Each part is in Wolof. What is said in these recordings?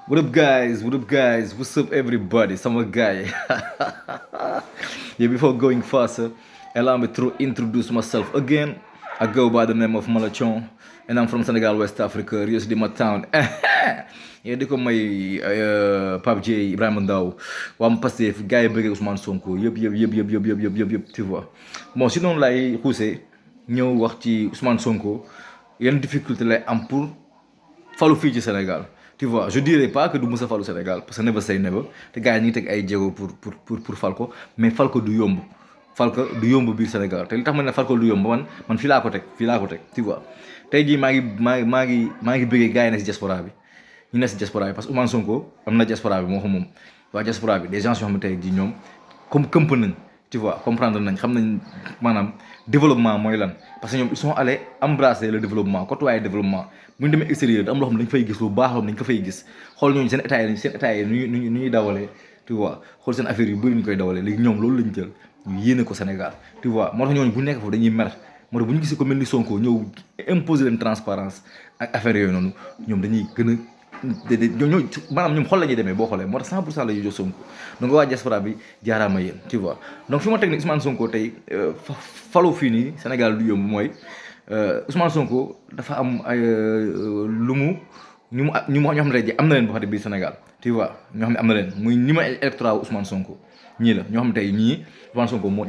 What up, guys? What up, guys? What's up, everybody? Summer guy. Yeah, before going faster, allow me to introduce myself again. I go by the name of Malachon, and I'm from Senegal, West Africa, Rio de my town. Yeah, di ko may Pape J Ibrahima Ndaw waa mu Pastef gars yi bëggee Ousmane Sonko yëpp tu vois bon si noonu lay xuusee ñëw wax ci Ousmane Sonko yenn difficulté lay am pour falu fii ci Sénégal. Tu vois, je dirais pas que du Moussa Fall au Sénégal, parce que never say never. Te gars yi ñu teg ay jéego pour Falco, mais Falco du yomb. Falco du yomb biir Sénégal. Te li tax ma ne Falco du yomb man fii laa ko teg, tu vois. Tey jii maa ngi bëggee gars yi ne si diaspora bi. Ñu ne si diaspora bi parce que Ousmane Sonko am na diaspora bi moo xam moom. Waa diaspora bi des gens yoo xam ne tey jii ñoom comme këmp nañ. Tu vois, comprendre nañ xam nañ maanaam développement mooy lan parce que ñoom ils sont allés embrasser le développement côtoyer développement bu ñu demee extérieur am loo xam ne dañ fay gis lu baax loo xam ne dañ ko fay gis xool ñooñu seen état yi nu ñuy dawalee tu vois xool seen affaire yu bëri ñu koy dawalee léegi ñoom loolu lañ jël ñu yéene ko Sénégal tu vois moo tax ñooñu bu ñu nekk foofu dañuy mer moo tax bu ñu gisee ko mel ni Sonko ñëw imposer leen transparence ak affaire yooyu noonu ñoom dañuy gën a ñoo maanaam ñoom xol la ñuy demee boo xoolee moo tax 100% la ñuy jox Sonko donc waa diaspora bi jaaraama yéen tu vois donc fi ma teg ni Ousmane Sonko tey falu fii nii Sénégal du yomb mooy Ousmane Sonko dafa am ay lu mu ñu mu ñoo xam ne tey am na leen boo xam ne biir Sénégal tu vois ñoo xam ne am na leen muy ni ma électorat Ousmane Sonko ñii la ñoo xam ne tey ñii Ousmane Sonko moo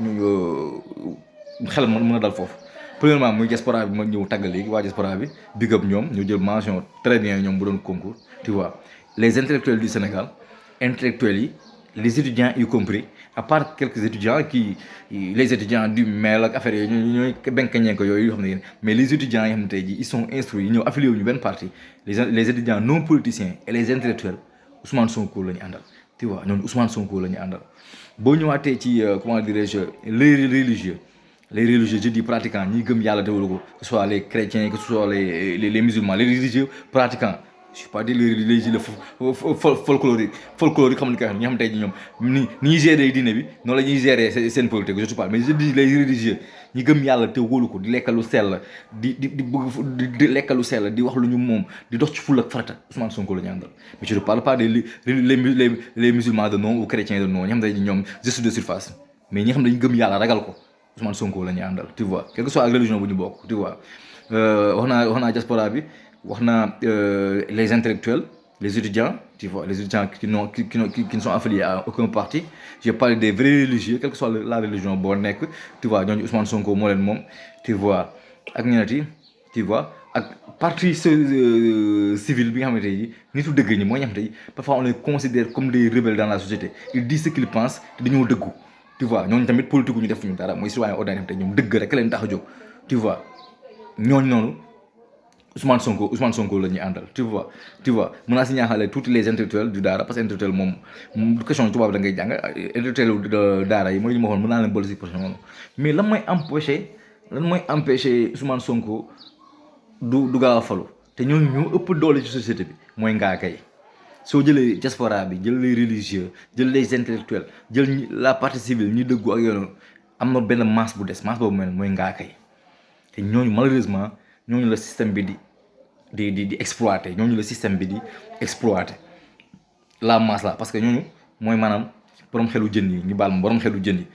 xel mën a dal foofu premièrement muy diaspora bi ma ñëw tàggal léegi waa diaspora bi big up ñoom ñu jël mention très bien ñoom bu doon concours tu vois les intellectuels du Sénégal intellectuels yi les étudiants y compris à part quelques étudiants qui les étudiants du MEL ak affaire yooyu ñooy benkañee ko yooyu yoo xam ne mais les étudiants yi xam ne tey jii ils sont instruits ñëw affilié wu ñu benn parti les étudiants non politiciens et les intellectuels Ousmane Sonko la ñu àndal tu vois ñoom Ousmane Sonko la ñu àndal boo ñëwaatee ci comment dirais-je les religieux je dis pratiquants ñi gëm yàlla teewlu ko que ce soit les chrétiens que ce soit les musulmans les religieux pratiquants je suis pas dit les religieux folklorique xam ni koy wax ñi xam tey ji ñoom ni ñuy gérer diine bi noonu la ñuy gérer seen politique je sais pas mais je dis les religieux ñi gëm yàlla te wóolu ko di lekkalu sell di bëgg di lekkalu sell di wax lu ñu moom di dox ci ful ak farata Ousmane Sonko la ñu àndal mais je ne parle pas des les musulmans de nom ou chrétiens de nom ñi xam tey ji ñoom juste de surface mais ñi xam dañu gëm yàlla ragal ko Ousmane Sonko la ñuy àndal tu vois quel que soit ak religion bu ñu bokk tu vois wax naa diaspora bi wax naa les intellectuels les étudiants tu vois les étudiants qui ne sont affiliés à aucun parti j'ai parlé des vrais religieux quelle que soit la religion boo nekk tu vois ñooñu Ousmane Sonko moo leen moom tu vois ak ñenati tu vois ak partie civile bi nga xamante ji nitu dëgg ñi mooy ñi xamante ji parfois on les considère comme des rebelles dans la société ils disent ce qu'ils pensent te dañoo dëggu tu vois ñooñu tamit politique ñu def ñu dara mooy citoyen ordinaire te ñoom dëgg rek leen tax a jóg tu vois ñooñu noonu Ousmane Sonko la ñuy àndal tu vois mën naa si ñaaxale tous les intellectuels du daara parce que intellectuel moom question tubaab da ngay jàng intellectuel daara yi mooy li ma waxoon mën naa leen boole si prochain moom mais lan mooy empêcher Ousmane Sonko du gaaw a falu te ñooñu ñoo ëpp doole ci société bi mooy ngaaka yi soo jëlee diaspora bi jël les religieux jël les intellectuels jël la partie civile ñi dëggu ak yoonu am na benn masse bu des masse boobu mel mooy ngaaka yi te ñooñu malheureusement ñooñu la système bi di exploiter ñooñu la système bi di exploiter la masse la parce que ñooñu mooy maanaam borom xelu jën yi ñu baal ma borom xelu jën yi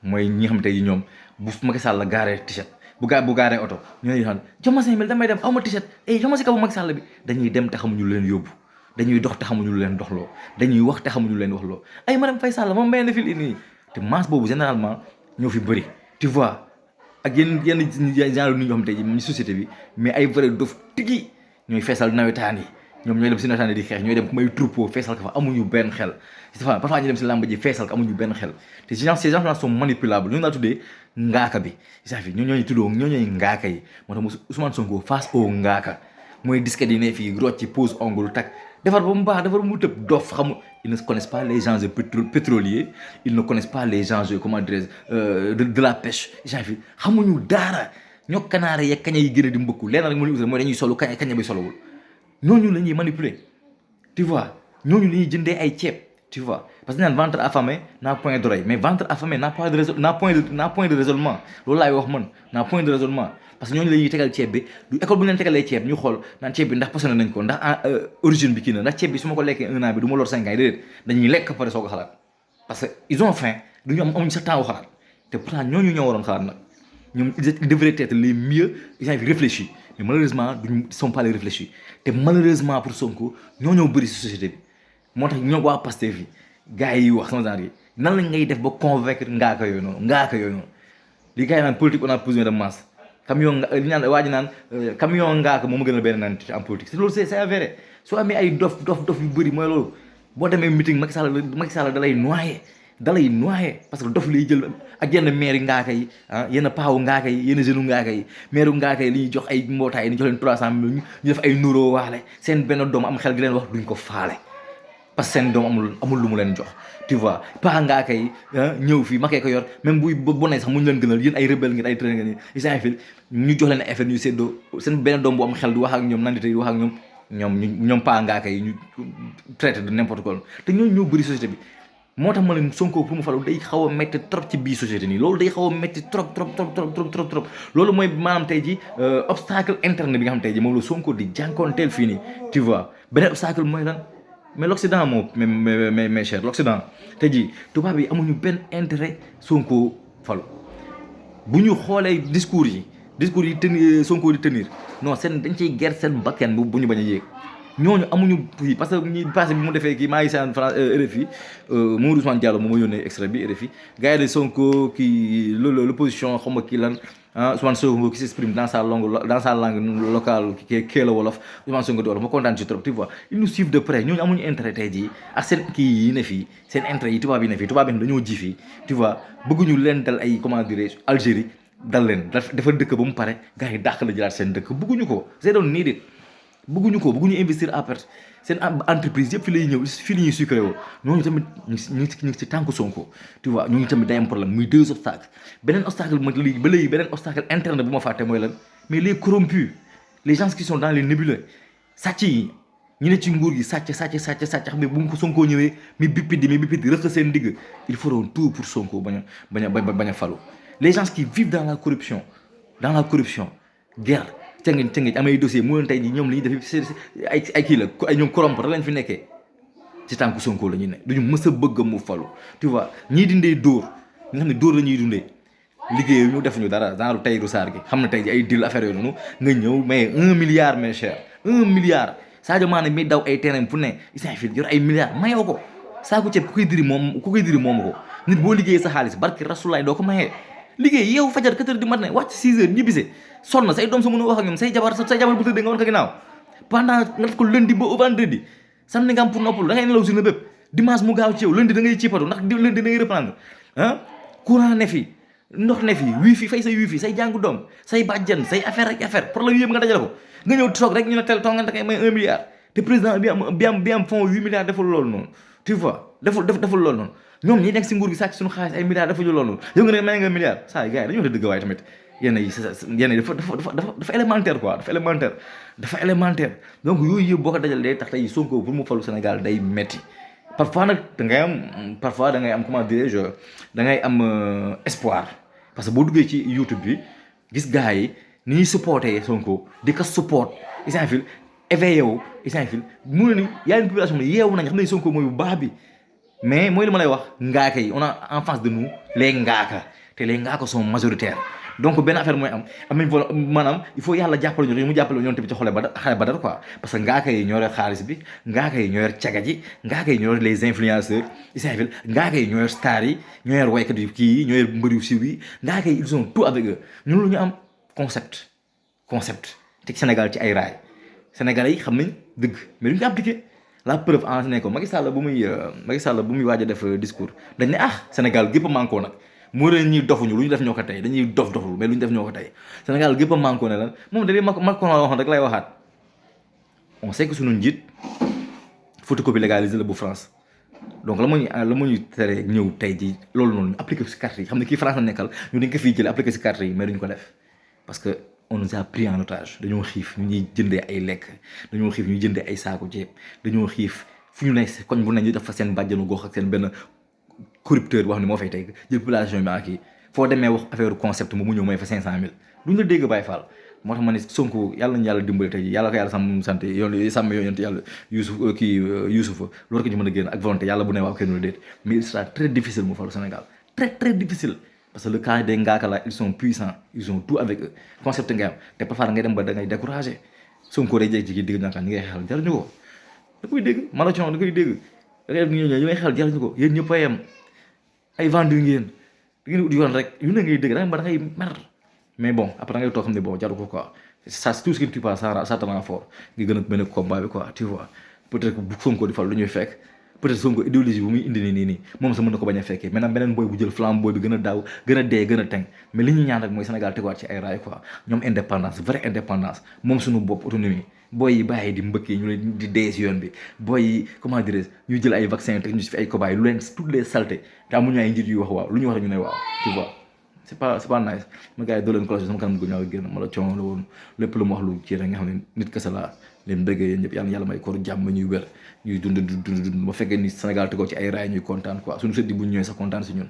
mooy ñi nga xam tey ñoom bu Macky Sall la gaaree t-shirt bu gaaree oto ñooñu xam jox ma 5000 damay dem aw ma t-shirt jox ma si kaw Macky Sall bi dañuy dem te xamuñu leen yóbbu dañuy dox te xamuñu lu leen doxloo dañuy wax te xamuñu lu leen waxloo ay madame Faye Sall moom mbéy na fil nii te masse boobu généralement ñoo fi bëri tu vois ak yenn genre nit ñoo xam tey ji ñu société bi mais ay vrai dof tigi ñooy feesal nawetaan yi ñoom ñooy dem si nawetaan yi di xeex ñooy dem ku may troupeau feesal ko fa amuñu benn xel parfois ñu dem si làmb ji feesal ko amuñu benn xel te ces gens là sont manipulables ñooñu laa tuddee ngaaka bi fi ñoo ñooy tuddoo ñoo ñooy ngaaka yi moo tax Ousmane Sonko face au ngaaka mooy disque di ne fii rocc ci pose ongle tak defar ba mu baax defar ba mu tëb dof xamul ils ne connaissent pas les enjeux pétroliers ils ne connaissent pas les enjeux comment dirais-je de la pêche fi xamuñu daara ñoo kanaare yeeg kaña yi gën a di mbëkku lenn rek moo leen mooy dañuy solu kaña bi solowul ñooñu la ñuy manipuler tu vois ñooñu la ñuy jëndee ay ceeb tu vois parce que naan ventre affamé n'a point d'oreille mais ventre affamé n'a point de raisonnement loolu laay wax man n'a point de raisonnement parce que ñooñu la ñuy tegal ceeb bi du école bu ñu leen tegalee ceeb ñu xool naan ceeb bi ndax posone nañ ko ndax origine bi kii na ndax ceeb bi su ma ko lekkee 1 an bi du ma lor 5 ans yi déedéet dañuy lekk pare soo ko xalaat parce que ils ont faim du ñu amuñ sa temps wu xalaat te pourtant ñooñu ñoo waroon xalaat nag ñoom ils devraient être les mieux ils ont réfléchi mais malheureusement duñ sont pas les réfléchis te malheureusement pour Sonko ñoo bëri si société bi moo tax ñoo waa Pastef yi gars yi wax sama genre yi nan lañ ngay def ba convaincre ngaaka yooyu noonu li gars yi naan politique on a besoin de masse camion nga li naan waa ji naan camion ngaaka moom mu gën a benn naan en politique c'est loolu c'est avéré soo amee ay dof yu bëri mooy loolu boo demee meeting Macky Sall da lay noyé parce que dof lay jël ak yenn maire ngaaka yi yenn paawu ngaaka yi yenn jeune ngaaka yi maire ngaaka yi li ñuy jox ay mbootaay ni jox leen 300 millions ñu def ay nuroo waale seen benn doom am xel gi leen wax duñ ko faale parce que seen doom amul lu mu leen jox tu vois paa ngaaka yi ñëw fii makee ko yor même buy bonee sax mu ñu leen gënal yéen ay rebelle ngeen ay train ngeen isant fil ñu jox leen affaire ñu séddoo seen benn doom bu am xel du wax ak ñoom nandite yi wax ak ñoom paa ngaaka yi ñu traité de n'importe quoi te ñoo bëri société bi moo tax ma ne Sonko pour mu falu day xaw a métti trop ci biir société nii loolu day xaw a métti trop loolu mooy maanaam tey ji obstacle interne bi nga xam tey ji moom la Sonko di jànkoonteel fii nii tu vois beneen obstacle mooy lan mais l'Occident moo mes chers l'Occident tey ji tubaab yi amuñu benn intérêt Sonko falu bu ñu xoolee discours yi tenir Sonko di tenir non seen dañ ciy ger seen bakkan bu ñu bañ a yéeg ñooñu amuñu fii parce que ñi passé bi mu defee kii maa ngi seen France RFI Mamadou Ousmane Diallo moom ma yónnee extrait bi RFI gars yi de Sonko kii l'opposition xaw ma kii lan Ousmane Sonko qui s'exprime dans sa langue locale kii la wolof Ousmane Sonko di wolof ma kontaan ci trop tu vois ils nous suivent de près ñooñu amuñu intérêt tey jii ak seen kii yi ne fii seen intérêt yi tubaab yi ne fii tubaab yi dañoo ji fii tu vois bëgguñu leen dal ay comment dirais Algérie dal leen dafa dëkk ba mu pare gars yi dàq la jëlaat seen dëkk bëgguñu ko c'est don't need it bëgguñu investir à perte seen entreprise yëpp fi lay ñëw fii la ñuy sucré woo ñooñu tamit ñu ngi ci tànku Sonko tu vois ñooñu tamit day am problème muy 2 obstacles beneen obstacle bi ba léegi beneen obstacle interne bu ma fàtte mooy lan mais les corrompus les gens qui sont dans les nébuleux sàcc yi ñu ne ci nguur gi sàcc xam ne bu mu Sonko ñëwee mi bippit di rëq seen digg ils feront tout pour Sonko bañ a falu les gens qui vivent dans la corruption guerre cëngeñ amay dossier mu leen tey ji ñoom li ñuy def ay kii la ay ñoom corrompre lañ fi nekkee ci tànku Sonko la ñuy ne duñu mës a bëgg mu falu tu vois ñii dindee dóor nga xam ne dóor la ñuy dundee liggéey ñu def ñu dara genre Tahirou Sarr gi xam ne tey ji ay deal affaire yooyu noonu nga ñëw mais 1 milliard mes chers 1 milliard Sadio Mané mi daw ay terrain fu ne isant fil yor ay milliards mayoo ko saako ceeb ku koy diri moom ko nit boo liggéeyee sa xaalis barki rasulaay doo ko mayee liggéey yow fajar 4 heures du matin wàcc 6 heures ñibbise sonn say doom sa mën a wax ak ñoom say jabar bu tëddee nga war ko ginnaaw pendant nga def ko lundi ba vendredi samedi nga am pour noppalu da ngay nelaw journée bépp dimanche mu gaaw ci yow lundi da ngay ciipatu ndax lundi da ngay reprendre courant ne fi ndox ne fi wifi fay say wifi say jàngu doom say bàjjan say affaire problème yëpp nga dajale ko nga ñëw toog rek ñu ne tel toog nga da may 1 milliard te président bi am fond 8 milliards deful loolu noonu tu vois deful loolu noonu ñoom ñi nekk si nguur gi sàcc suñu xaalis ay milliards dafa ñu loolu noonu yow nga ne may nga milliard saa gars yi dañoo dëgg waaye tamit yenn yi dafa élémentaire quoi dafa élémentaire donc yooyu yëpp boo ko dajal day tax tey Sonko pour mu falu Sénégal day metti parfois nag da ngay am comment dirais-je da ngay am espoir parce que boo duggee ci YouTube bi gis gars yi ni ñuy supporté Sonko di ko support isant fil éveillé wu isant fil mu ne ni y a une population ne yeewu nañ xam ne Sonko mooy bu baax bi mais mooy li ma lay wax ngaaka yi on a en face de nous les ngaaka te les ngaaka sont majoritaires donc benn affaire mooy am nañ maanaam il faut yàlla jàppale ñu mu jàppale ñoom tamit ci xale badar quoi parce que ngaaka yi ñoo yor xaalis bi ngaaka yi ñoo yor caga ji ngaaka yi ñoo yor les influenceurs isafil ngaaka yi ñoo yor stars yi ñoo yor waykat yu kii yi ñoo yor mbëri yu siiw yi ngaaka yi ils ont tout avec eux ñun lu ñu am concept te Sénégal ci ay raay Sénégalais yi xam nañ dëgg mais duñ ko appliqué la preuve en ne ko Macky Sall bu muy waaj a def discours dañ ne Sénégal gépp a manko nag moo leen ñuy dofuñu lu ñu def ñoo ko tey dañuy doful mais lu ñu def ñoo ko tey Sénégal gépp a manko ne lan moom dañuy Macron la waxoon rek lay waxaat on sait que suñu njiit photocopie légalisée la bu France donc la ma ñu tere ñëw tey ji loolu noonu ñu appliqué si carte yi xam ne kii France la nekkal ñu dañ ko fii jële appliqué si carte yi mais duñ ko def parce que on nous a pris en otage dañoo xiif ñu ñuy jëndee ay lekk dañoo xiif ñu jëndee ay saako ceeb dañoo xiif fu ñu nekk koñ bu ne ñu def fa seen bàjjanu gox ak seen benn corrupteur boo xam ne moo fay tey jël population bi ak kii foo demee wax affaire concept mu ñëw may fa 500000 duñ la dégg Baye Fall moo tax ma ne Sonko yàlla nañu yàlla dimbali tey yàlla ko yàlla sàmm sant yoon sàmm yonent yàlla Youssouf kii Youssouf loolu ko ñu mën a génn ak volonté yàlla bu ne waaw kenn déet mais il sera très difficile mu falu Sénégal très difficile parce que le cas des Ngaaka là ils sont puissants ils ont tout avec eux concept ngay am te parfois ngay dem ba da ngay découragé Sonko day jékki-jékki digg ñàkkaan ñi ngay xel jaruñu ko da koy dégg Malathion da koy dégg da ngay def ñi ngay xel jaruñu ko yéen ñëpp a yem ay vendu ngeen da ngeen ut yoon rek yu ne ngay dégg da ngay mer mais bon après da ngay toog xam ne bon jaru ko quoi ça c'est tout ce qui ne tue pas ça te rend fort nga gën a mën a combat bi quoi tu vois peut-être que bu Sonko di fal lu ñuy fekk peut-être Sonko idéologie bu muy indi nii moom sa mën na ko bañ a fekkee maintenant beneen booy bu jël flambeau bi gën a daaw gën a dee gën a teng mais li ñu ñaan rek mooy Sénégal teguwaat ci ay raay quoi ñoom indépendance vraie indépendance moom suñu bopp autonomie booy yi bàyyi di mbëkk yi ñu leen di dee si yoon bi booy yi comment dirais ñu jël ay vaccin teg ñu si fi ay cobayes lu leen toutes les saletés te amuñu ay njiit yu wax waaw lu ñu wax ñu ne waaw tu vois c'est pas nice ma gars yi doo leen cloche sama kanam gu ñaaw génn ma la coono la woon lépp lu ma wax lu ci rek nga xam ne nit kese laa leen bëggee yéen ñëpp yàlla may koor jàmm ñuy wér ñuy dund ba fekkee ni Sénégal tegoo ci ay raay ñuy kontaan quoi suñu sëddi bu ñu ñëwee sax kontaan si ñun